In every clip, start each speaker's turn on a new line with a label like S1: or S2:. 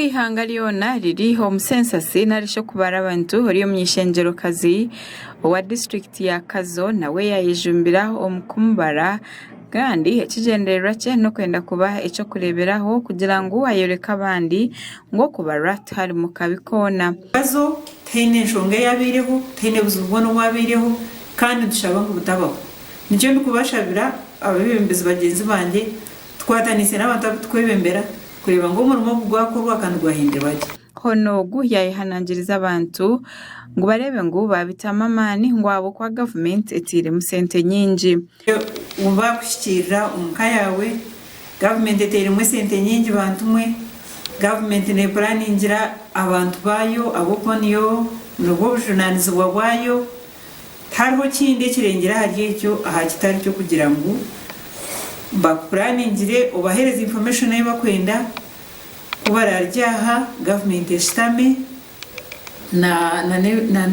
S1: eihanga ryona riri omu sensasi narishi okubara abantu ori omuny'eishengyerokazi owa disiturikiti ya Kazo nawe yayejumbira omu kumubara kandi ekigyendererwa kye n'okwenda kuba eky'okureeberaho kugira ngu ayoreke abandi ngu okubarwa tiharimu kabi koona.
S2: Kazo tihaine nshonga eyabaireho, tihaine buzibu bwona obwabaireho kandi nitushaba ngu butabaho. Nikyo ndikubashabira abeebembezi bagyenzi bangye Tukwatanise n'abantu abu tukwebembera kureeba ngu omurimo ogu gwakorwa kandi gwahenderwa gye.
S1: Hoona ogu yaayehanangiriza abantu ngu bareebe ngu baabitamu amaani ngu ahabw'okuba gavumenti etairemu sente nyingi.
S2: Baakuhikiirira omu ka yaawe, gavumenti etairemu esente nyingi bantu mwe, gavumenti neepuraningira abantu baayo ahabw'okuba niyo nibwo bujunaanizibwa bwayo. Tihariho kindi ekirengire ahari ekyo aha kitari ky'okugira ngu bakupuraningire obahereze information ei bakwenda, ku bararugye aha gavumenti eshutame na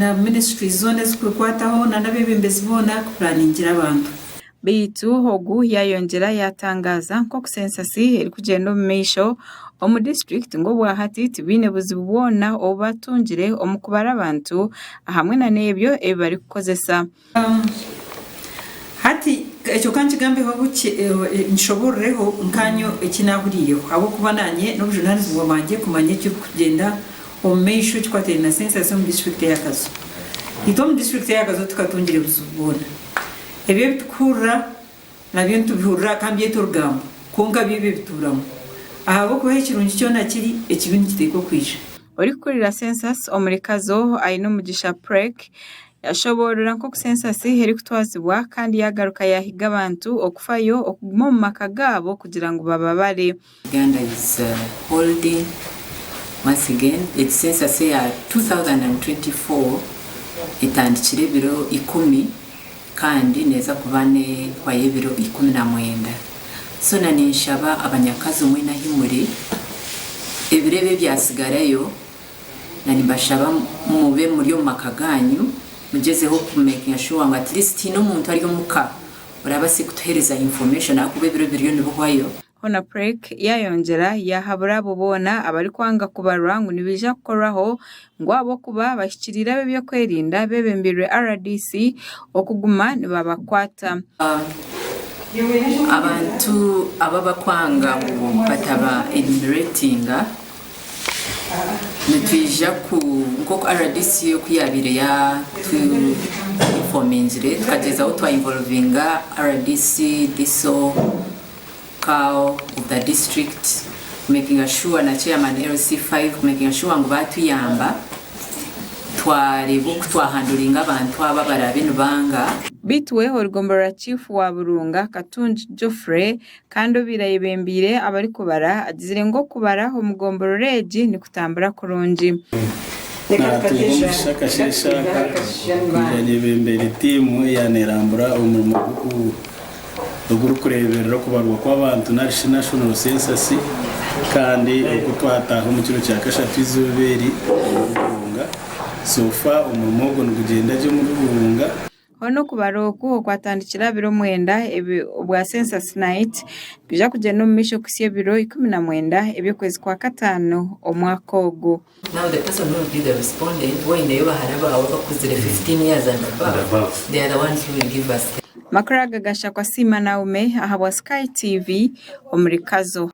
S2: na ministries zoona ezikubikwataho na n'abebembezi boona kupuraningira abantu.
S1: Beitu ogu yayongyera yatangaza nk'oku sensasi erikugyenda omu maisho omu disiturikiti ngu obwahati tibaine buzibu bwona obu batungire omu kubara abantu ahamwe na n'ebyo ebi barikukozesa.
S2: Hati ekyo ka nkigambeho bukye, nkishobororeho nkaanye eki naahuriireho ahabw'okuba naanye n'obujunaanizibwa bwangye kumanya ekirikugyenda omu maisho ekikwatiraine na sensasi omu disiturikiti eya Kazo. Itwe omu disiturikiti eya Kazo tikatungire buzibu bwona. Ebyo ebi tukuhurira nabyo nitubihurira ka mbyete orugambo, kwonka byo ebyo bituuramu. Ahabw'okuba ahu ekirungi kyona kiri, ekibi nikiteekwa kwija.
S1: Orikukurira Census omuri Kazo, Ainomugisha Prek, yashoboorora nk'oku Census erikutwazibwa kandi yagaruka yahiga abantu okufayo okuguma omu maka gaabo kugira ngu bababare.
S3: Uganda is holding once again egi census eya 2024 etandikire ebiro ikumi kandi neeza kuba nehwayo ebiro 19. So na ninshaba abanyakazo mwena ahi muri ebiro ebi ebyasigarayo na nimbashaba mube muri omu maka ganyu mugyezeho ku makinga sure ngu at least tihaine omuntu ari omuka orabaase kutuhereza information ahakuba ebiro biriyo nibihwayo.
S1: Hoona Prek yaayongyera yaahabura abo boona abarikwanga kubarwa ngu nibaija kukorwaho ngu ahabw'okuba bahikiriire ab'eby'okwerinda beebembeirwe rdc okuguma nibabakwata.
S3: Abantu aba abakwanga ngu bataba enumeratinga nitwija ku nk'oku rdc oku yaabaire yaatu informingire tukagyezaho twa involvinga rdc, DISO, CAO of the district kumekinga sure na chairman LC5 kumekinga sure ngu batuyamba twareeba oku twahanduringa abantu aba abaraabe nibanga.
S1: Beitu we origomborora Chief wa Burunga, Katungi Geoffrey kandi obaire ayebembeire abarikubara agizire ngu okubara omu gomborora egi nikutambura kurungi.
S4: Natunga omugisha akasheeshe aka kwija nyebembeire tiimu eya nerambura omurimo gw'oku ogurikureeberera okubarwa kw'abantu nari shi National Census kandi oku twataaha omu kiro kya kashatu eizooba eri omuri Burunga. So far omurimo ogwo nigugyenda gye omuri Burunga.
S1: Hoona okubara oku okwatandikire aha biro mwenda obwa Census Night nikwija kugyenda omu maisho kuhitsya ebiro 19 eby'okwezi kwa kataano omwaka ogu.
S3: Now the person who will be the respondent, woineyo bahara baawe abakuzire 15 years and above, they are the ones who will give us the.
S1: Makuru aga gashakwa Siima Naume ahabwa Sky TV omuri Kazo.